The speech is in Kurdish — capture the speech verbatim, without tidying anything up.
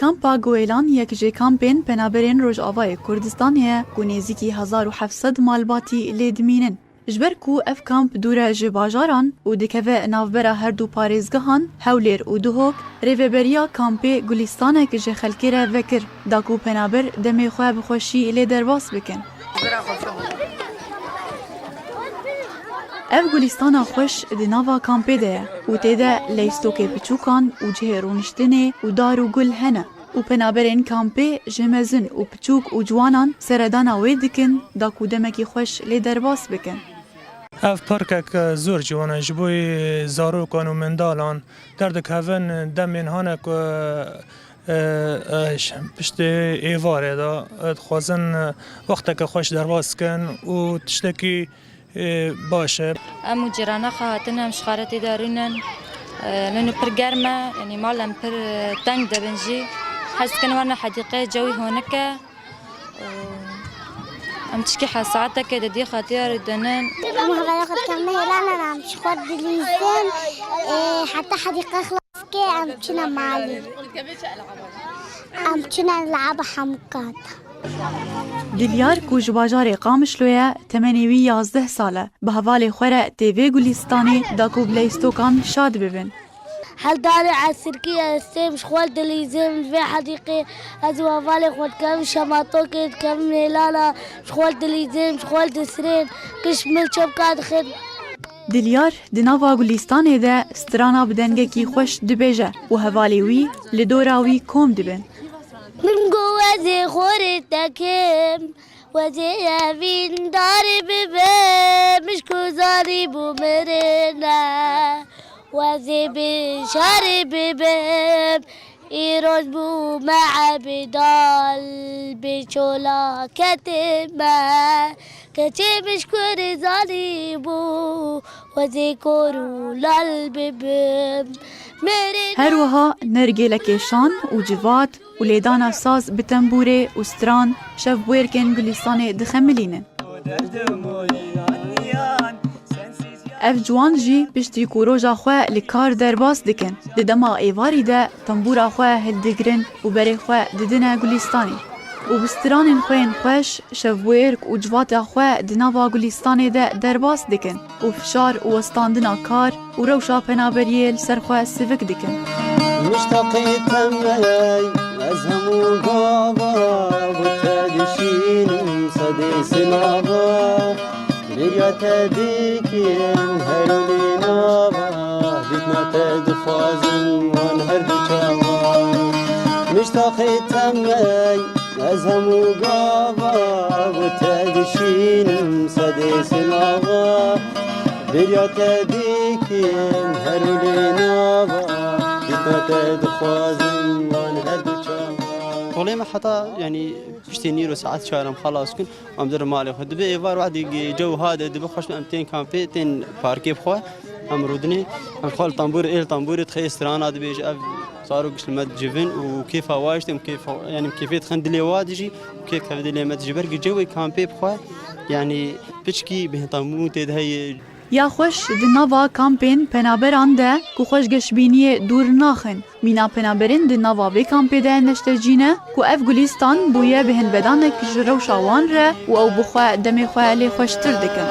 Kampa Guwêlan yek ji kampên penaberên Rojavayê Kurdistanê ye ku nêzîkî hezar û heft sed malbatî lê dimînin. Ji ber ku ev kamp dûr e ji bajaran û dikeve navbera her du parêzgehan, Hewlêr û Duhok, rêveberiya kampê gulîstanek ji xelkê re vekir, da ku penaber demê xwe bi xweşî lê derbas bikin. Ev gulîstana xweş di nava kampê de ye û tê de leystokê biçûkan û cihê rûniştinê û dar û gul hene. Û penaberên kampê ji mezin û piçûk û ciwanan seredana wê dikin, da ku demekî xweş lê derbas bikin. Ev parkek zor ciwan e ji bo zarokan û mindalan. Derdikevin demên hane ku, e, e, piştê êvarê de, e, dixwazin, e, wexteke xweş derbas bikin û tiştekî Ê, baş e. Em û cîrana xwe hatine, em ji xaretê de rûnin. Ê, nû pir germ e, yanî mal em pir, e, teng dibin jî. Hez dikin werine hedîqê, cewî honik e. Ê, em çikî he saeteke di dî xatiya rûdinin. Em hevalê xwe dikevin hêlanan, em ji xwe dilîzin. Ê, heta hedîqe xilas ke, em çine malê. Em çine leaba hemû kat. Dilyar ku ji bajarê Qamişlo ye, temenê wî yazdeh sal e. Bi hevalê xwe re tê vê gulîstanê da ku bi leystokan şad bibin. Heldarê esirkî ez têm ji xwe dilîzim, li vê hedîqê ez û hevalê xwe dikevin şematokê, dikevin mêlana, ji xwe dilîzim, ji xwe disirên, kiş mil çepka dixin. Dilyar di nava gulîstanê de strana bi dengekî xweş dibêje û hevalê wî li dora wî kom dibin. Min got ez ê xorê te kim, ez ê evîndarê bibim, ji ku zanîbû mirin e, ez ê bi şarê bibim, îroj bûme ebidal, bi çola ketime, keçê min ji ku zanîbû, ez ê kor û lal bibim. Mirin Her wiha nergêlekê şan û civat û lêdana saz bi tembûrê û stran şevbûyerkên gulîstanê dixemilînin. Ev ciwan jî piştî ku roja xwe li kar derbas dikin, di dema êvarî de tembûra xwe hildigrin û berê xwe didine gulîstanê. Û bi stranên xwe yên xweş, şevbûyerk û civata xwe di nava gulîstanê de derbas dikin. û fişar û westandina kar û rewşa penaberiyê li ser xwe sivik dikin. Miştaqê te me, ez hemû gava bo te dişînim sedê sinava. Bêriya te dikim her û lê nava, dîtina te dixwazim wan her du çavan. Miştaqê te me, Ez hemû gava bi te dişînim sedê sinava. Bêriya te dikim her û lê nava. Dîta te dixwazim wan her du çavan. Kolê me heta, yanî, piştê nîro saet çar em xelas kin. Em dirin malê xwe. Dibe êvar wehdî cew hade dibe xweş, em tên kampê, tên parkê bi xwe. Em rûdinê. Em xwe li tembûrê, ê li tembûrê dixê strana dibêje. Ev zarok giş li me dicivin û kêfa wa jî têm, kêfa, yanî kêfê dixin dilê wa dijî û kêf keve dilê me dijî. Ber gi cewê kampê bi xwe, yanî piçkî bêhtamû tê de heye. Ya xweş di nava kampên penaberan de ku xwe ji geşbîniyê dûr naxin. Mîna penaberên di nava vê kampê de neştecî ne ku ev gulîstan bûye bêhnvedanek ji rewşa wan re û ew bi xwe demê xwe lê xweştir dikin.